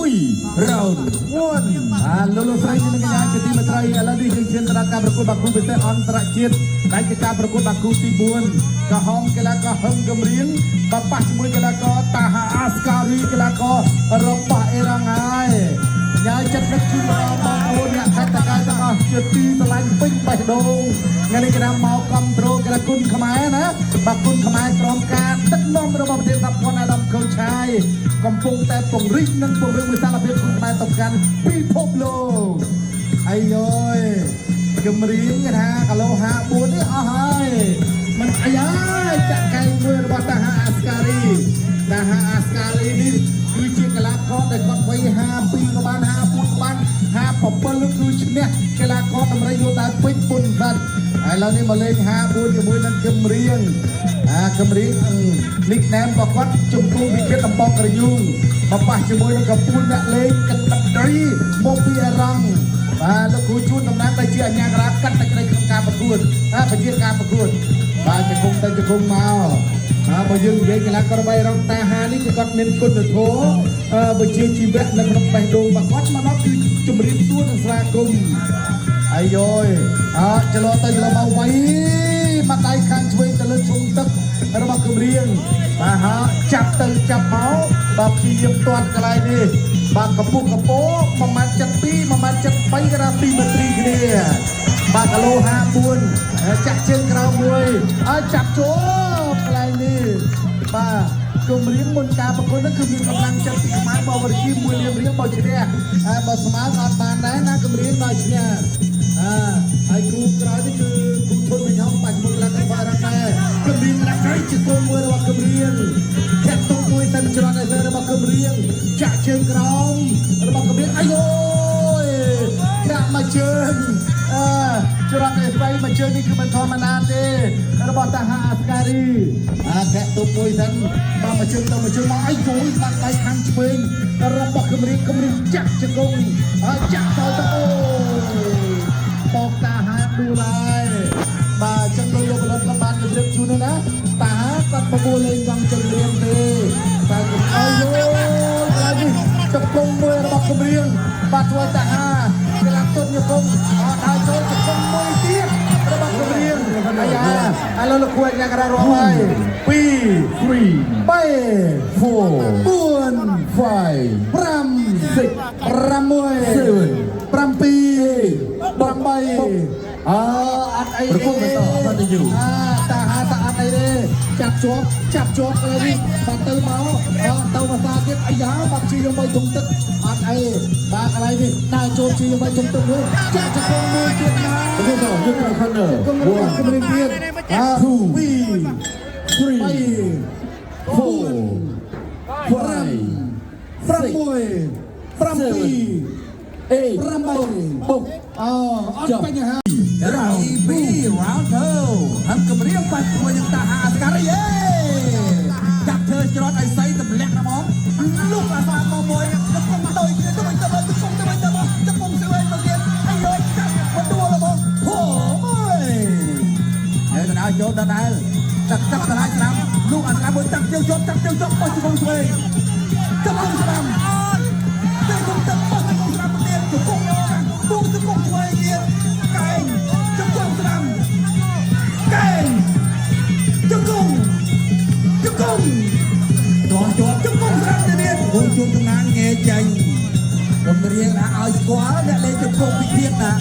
2 round 1 អាលោកលោកស្រីនិងកញ្ញាជាទីមេត្រីឥឡូវនេះយើងឈានទៅដល់ការប្រកួតបាគូពិសេសអន្តរជាតិដែលជាការប្រកួតបាគូទី4ក្រហមកីឡាករហឹមកំរៀងបប៉ះជាមួយកីឡាករតាហាអាស្ការីកីឡាកររបស់អេរ៉ង់ហើយញ៉ាយចិត្តនឹកជូនដល់បងប្អូនអ្នកខេត្តតាកែវទាំងអស់ជាទីស្រឡាញ់ពេញបេះដូងថ្ងៃនេះគេណាមកគ្រប់ត្រូលកីឡាគុណខ្មែរណាបាគុណខ្មែរក្រមការដឹកនាំរបស់ប្រធានសហព័ន្ធអាដាមកូឆាយកំពុងតែពង្រីកនិងពង្រឹងវិសាលភាពគុណខ្មែរទៅកាន់ពិភពលោកអាយយគម្រៀងគេថាគីឡូ54នេះអស់ហើយមិនអាយយចាក់កែងមួយរបស់តាហាអាស្ការីតាហាអាស្ការីនេះគឺជាកីឡាករដែលគាត់វ័យ52ក៏បាន54ក៏បាន57គឺឈ្នះកីឡាករតម្រៃយកតែពេជ្រពុនបាត់ហើយឥឡូវនេះមកលេង54ជាមួយនឹងគម្រៀងអាគម្រៀងនិកណែមរបស់គាត់ជំពូវិគិតដំបងក្រយូងបប៉ះជាមួយនឹងកពូនអ្នកលេងកណ្ដាប់ត្រីមកពីអេរ៉ង់បាទលោកគ្រូជួនតំណាងដែលជាអញ្ញាក្រាបកាត់តែក្តីក្នុងការប្រកួតអាបញ្ជាការប្រកួតបាទជង្គង់ទៅជង្គង់មកបាទបើយើងនិយាយកីឡាករបីរងតាហានេះគឺគាត់មានគុណធម៌អឺបើជាជីវៈនៅក្នុងបេះដូងរបស់គាត់មកដល់គឺជំរាបសួរនិងស្វាគមន៍អាយយអើចលោទៅចលោមកវៃមកដៃខាងឆ្វេងទៅលើឈុំទឹករបស់គម្រៀងបាទហាចាប់ទៅចាប់មកបាទព្យាយាមទាត់កន្លែងនេះបាទកម្ពស់កម្ពស់1ម៉ែត្រ72 1ម៉ែត្រ73ក៏ដល់2ម៉ែត្រីគ្នាបាទគីឡូ54ចាក់ជើងក្រោមមួយអើចាប់ជាប់កន្លែងនេះបាទគម្រៀងមុនការប្រកួតនោះគឺមានកម្លាំងចិត្តពីខ្មែរបវរជា1លានរៀលបើឈ្នះហើយបើស្មើក៏អត់បានដែរណាគម្រៀងដល់ឈ្នះអើហើយគូក្រោយនេះគឺគូធុនវិញហងបាច់មុខឡើងកបារដែរគម្រៀងដាក់ក្រៃជាគូមួយរបស់គម្រៀងធាក់ទុកមួយតែច្រត់ឲ្យទៅរបស់គម្រៀងចាក់ជើងក្រោមរបស់គម្រៀងអាយយធាក់មកជើងអើច្រត់ឲ្យស្បៃមកជើងនេះគឺមិនធម្មតាទេរបស់តាហាអាស្ការីអាធាក់ទុកមួយសិនបាទមកជើងទៅមកជើងមកអាយយបាត់ដៃខាងឆ្វេងរបស់គម្រៀងគម្រៀងចាក់ជង្គង់ហើយចាក់ទៅទៅអូបោកតាហាដួលហើយបាទចឹងដោយលោកផលិតគាត់បានជម្រាបជូននោះណាតាហាគាត់បបួលលេងចង់ជម្រាបទេតែកុំអើយកន្លែងនេះជង្គង់មួយរបស់គម្រៀងបាទធ្វើតាហាកីឡាទុនយង្គង់អត់ហើយចូលជង្គង់មួយទៀតរបស់គម្រៀងអាយ៉ាឥឡូវលោកគួរយ៉ាងកររាប់ហើយ2 3 3 4 4 5 5 6 6 7 8អើអត់អី ប្រគល់បន្ត continue អាតាហាតាអត់អីទេចាប់ជាប់ចាប់ជាប់កន្លែងនេះបាទទៅមកអត់ទៅមកសាទៀតអាយ៉ាបាក់ជីយកមកធំទឹកអត់អីបាទកន្លែងនេះដើរចូលជីយកមកធំទឹកមួយចាក់ជង្គង់មួយទៀតណា ប្រគល់បន្ត neutral corner គងរបស់គម្រាមទៀតអា 2 2 3 3 4 5 6 7 8 8 បុក អអត់បញ្ហា round 2 round 2ហឹមគម្រាមបាច់ជាមួយនឹងតាហាអាស្ការីយេចាប់ធ្វើច្រត់ឲ្យសៃទម្លាក់ណាហ្មងលុកអាសាមកមួយទៅគុំទៅគ្នាទៅវិញទៅទៅគុំទៅវិញទៅមកទៅគុំស្វែងមកទៀតអាយយចាប់មកដួលហ្មងហូយហើយទៅដល់ចូលដល់ដែរទឹកទឹកតម្លៃស្រាំលុកអាស្រាំមួយទឹកជើងជាប់ទឹកជើងជាប់បោះជង្គង់ស្វែងជង្គង់ស្រាំទៅគុំទឹកបោះជង្គង់ស្រាំមកទៀតជង្គង់ពុំជង្គង់ស្វែងទៀតកែងជង្គង់ស្រាំកែងជង្គង់ជង្គង់តោះជាប់ជង្គង់ស្រាំទៅទៀតគូជួបតំណាងញែចេញគំរៀងណាឲ្យស្គាល់អ្នកលេងជង្គង់ពិធានណា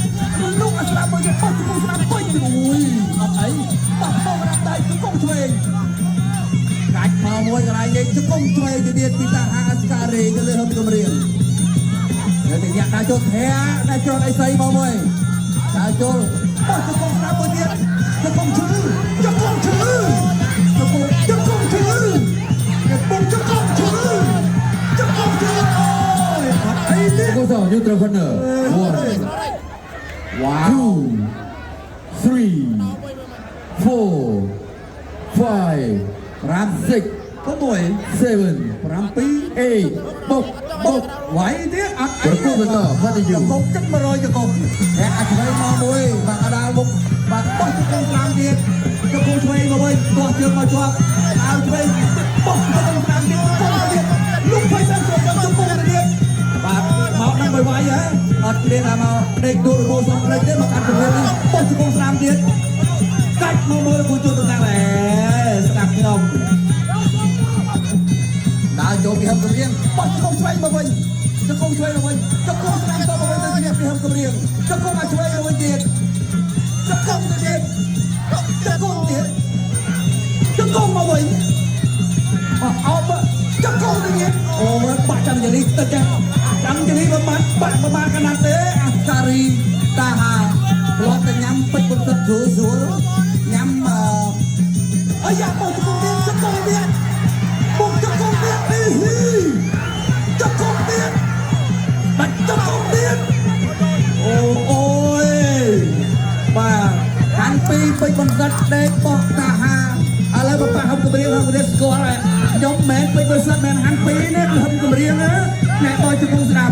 លុកអាស្រាំមួយទៀតបោះជង្គង់ស្រាំពេញអូយអត់អីបោះបោះរាប់ដៃជង្គង់ឆ្វេងកាច់មកមួយកន្លែងនេះជង្គង់ឆ្វេងទៅទៀតពីតាហាអាស្ការេទៅលើហឹមគំរៀងនៅតែយ៉ាក់ដល់ចូលធាដែលច្រត់អីសីមកមួយដល់ចូលបោះជង្គង់ស្រាំមួយទៀតជង្គង់ឈឺជង្គង់ឈឺជង្គង់ជង្គង់ឈឺជង្គង់ជង្គង់ឈឺជង្គង់ឈឺអូយអត់អីទេ ប្រគល់បន្ត neutral corner 1 វ៉ាវ 2 3 4 5 5 6 6 7 7 8បុក បុកវាយទៀតអត់អី ប្រគល់បន្ត continue ជង្គង់ចិត្ត100ជង្គង់តែអាចឆ្វេងមកមួយបាទអដាលមុខបាទបោះជង្គង់ស្រាំទៀតជង្គង់ឆ្វេងមកវិញបោះជើងមកជាប់អើឆ្វេងបោះជង្គង់ស្រាំទៀតជង្គង់ទៀតលុកផៃសិនជង្គង់ទៅទៀត គ្នាថាមកដេកទូរបួសសំព្រេចទេមកកាន់ជំរឿននេះបោះជង្គង់ស្ដាំទៀតកាច់មកមើលគូជួតំណាងដែរស្ដាប់ខ្ញុំ ដើរចូលពីហឹមកំរៀង បោះជង្គង់ឆ្វេងមកវិញជង្គង់ឆ្វេងមកវិញជង្គង់ស្ដាំទៅមកវិញទៅគ្នាពីហឹមកំរៀងជង្គង់មកឆ្វេងមកវិញទៀតជង្គង់ទៅទៀតជង្គង់ទៀតជង្គង់មកវិញអោបជង្គង់ទៅទៀតអូបាក់ចាំយ៉ាងនេះទៅចាចាំយ៉ាងនេះមិនបានបាក់ប្រមាណកណាត់ទេអាសារីតាហាធ្លាប់តែញ៉ាំពេជ្របន្តិចគ្រូស្រួលញ៉ាំអអាយ៉ាបោះជង្គង់ទៀតជង្គង់ទៀតបុកជង្គង់ទៀតអីហ៊ីជង្គង់ទៀតបាច់ជង្គង់ទៀតអូអូយបាទហាន់ពីពេជ្របន្តិចដេកបោះតាហាឥឡូវបប៉ះហឹមគម្រាមហឹមគម្រាមស្គាល់ហើយខ្ញុំមិនមែនពេជ្របន្តិចមិនហាន់ពីទេគឺហឹមគម្រាមណាណែបោះជង្គង់ស្ដាំ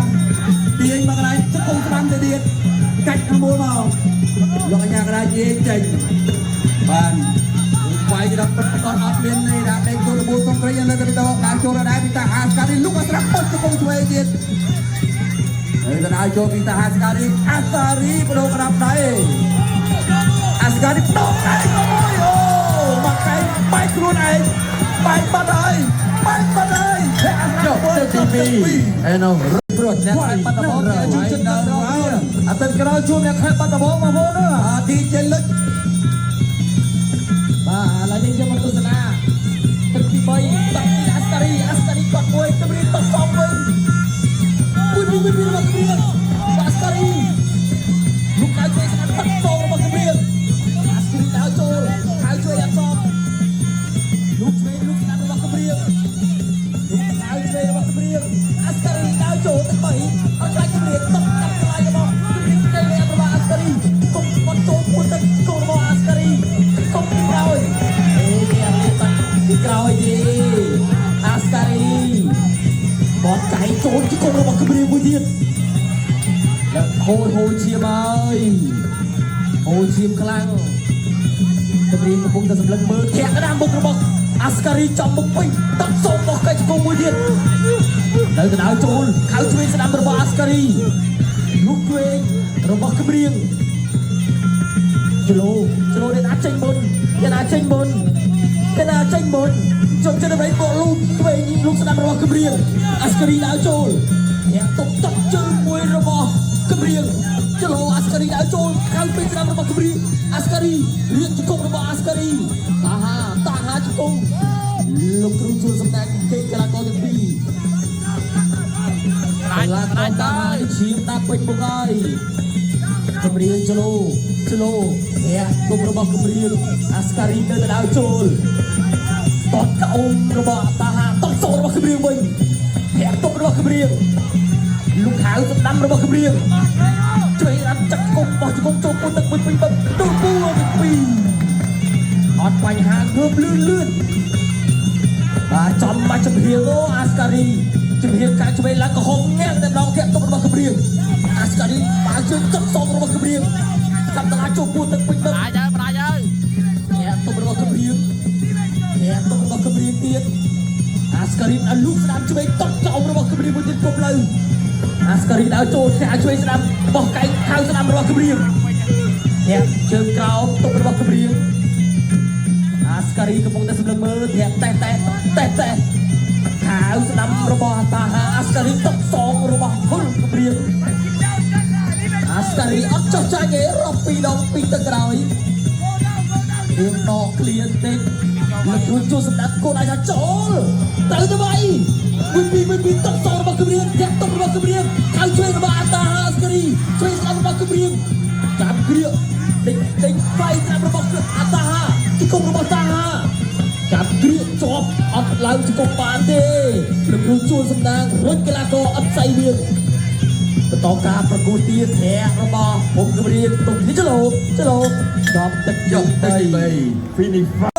ទាញមកកន្លែងជង្គង់ស្ដាំទៅទៀតកាច់ខាងមួយមកលោកអញ្ញាកដាយាយចេញបានវាយដល់ពិតប្រកបអត់មាននេះដាក់ដេកចូលរបួសសុងគ្រីនៅទៅដល់ចូលដែរពីតាហាស្ការីលុកអស្រាបោះជង្គង់ឆ្វេងទៀតហើយទៅដល់ចូលពីតាហាស្ការីអាសារីបដូរក្តាប់ដៃអាស្ការីបដូរដៃមួយអូមកកែបែកខ្លួនឯងបែកបាត់ហើយបែកបាត់ហើយអាស្រា ចុះ បោះ ទឹកទី2ឯនោះព្រោះអ្នក ខេត្តបាត់ដំបងគេជួយចិត្តដល់អាទិត្យក្រោយជួបអ្នកខេត្តបាត់ដំបងបងប្អូនណា អាទីចេលិច បាទឥឡូវនេះយើងមកទស្សនាទឹកទី3តាក់អាស្ការីអាស្ការីគាត់មួយគម្រាមតសំវិញមួយពីរមួយពីររបស់គម្រាមអាស្ការីលោកកៅជួយស្ដាប់ទឹកសងរបស់គម្រាមអាស្ការីដើរចូលកៅជួយអត់សមលោកឆ្វេងលោកស្ដាប់របស់គម្រាមលោកកៅជួយរបស់គម្រាមអាស្ការីដើរចូលទឹក3អត់ខ្លាចគម្រាមទឹកកាប់ខ្លាយរបស់គម្រាមទៅលើរបស់អាស្ការីគុំបត់ចូលពួនទឹកគោរបស់អាស្ការីគុំពីក្រោយអេអានេះបាត់ពីក្រោយទេអាស្ការីបត់កែងចូលជង្គង់របស់គម្រាមមួយទៀតแล้วហូរហូរឈាមហើយហូរឈាមខ្លាំងគម្រាមកំពុងតែសម្លឹងមើលធាក់ក្តារមុខរបស់អាស្ការីចំមុខពេញទឹកសូមរបស់កែងជង្គង់មួយទៀតនៅកណ្ដាលចូលខៅឆ្វេងស្ដាំរបស់អាស្ការីលោកឆ្វេងរបស់គម្រាមចលូចលូអ្នកណាចេញមុនអ្នកណាចេញមុនអ្នកណាចេញមុនជុំចិត្តដើម្បីបកលូកឆ្វេងលោកស្ដាំរបស់គម្រាមអាស្ការីដើរចូលអ្នកតុកតុកជើងមួយរបស់គម្រាមចលូអាស្ការីដើរចូលខៅពេញស្ដាំរបស់គម្រាមអាស្ការីរៀបជង្គង់របស់អាស្ការីតាហាតាហាជង្គង់លោកគ្រូជួលសម្ដែងគេកីឡាករទាំងពីរកីឡាករតាហានេះឈាមដាក់ពេញមុខហើយគម្រាមចលូចលូអ្នកគុំរបស់គម្រាមអាស្ការីនៅទៅដើរចូលតតក្អូមរបស់តាហាតតចូលរបស់គម្រាមវិញធាក់ទុករបស់គម្រាមលោកខៅសម្ដាំរបស់គម្រាមជួយរំចាក់គុំបោះជង្គង់ចូលពុនទឹកមួយពីរបឹបទូពូទាំងពីរអត់បញ្ហាងើបលឿនលឿនបាទចំមកចំហៀងអូអាស្ការីចំហៀងកាច់ឆ្វេងឡើងក្រហមងាំងតែដងធាក់ទុករបស់គម្រាមអាស្ការីបើជើងទឹកសងរបស់គម្រាមកាប់តឡាចូលពួនទឹកពេញបឹប ប្រាច់ហើយប្រាច់ហើយ ធាក់ទុករបស់គម្រាមធាក់ទុករបស់គម្រាមទៀតអាស្ការីឲ្យលូកស្ដាំឆ្វេងតក់ចោលរបស់គម្រាមមួយទៀតគ្រប់លើអាស្ការីដើរចូលធាក់ឆ្វេងស្ដាំបោះកែងខៅស្ដាំរបស់គម្រាមធាក់ជើងក្រោមទុករបស់គម្រាមអាស្ការីកំពុងតែសម្លឹងមើលធាក់តេះតេះតេះតេះខៅស្ដាំរបស់តាហាអាស្ការីតក់សងរបស់ហ៊ុលគម្រាមអាស្ការីអត់ចោះចាញ់ទេរាប់ពីរដងពីរទៅក្រោយ រៀងដកឃ្លាតិចលោកគ្រូជួយសម្ដាប់កូនអាចថាចូលត្រូវទៅໄວមួយពីរមួយពីរតុកសងរបស់គម្រាមធាក់តុករបស់គម្រាមខៅជួយរបស់អាតាហាស្ការីជួយស្ដាំរបស់គម្រាមចាប់គ្រាដេញដេញផ្លៃស្ដាំរបស់អាតាហាជង្គង់របស់តាហាចាប់គ្រាជាប់អត់ឡើងជង្គង់បានទេលោកគ្រូជួយសម្ដាងរុញកីឡាករអត់ស្អីមានបន្តការប្រកួតទៀតធាក់របស់ភូមិគម្រាមទុំនេះចលោចលោដល់ទឹក ចុះទឹកទី3 finish.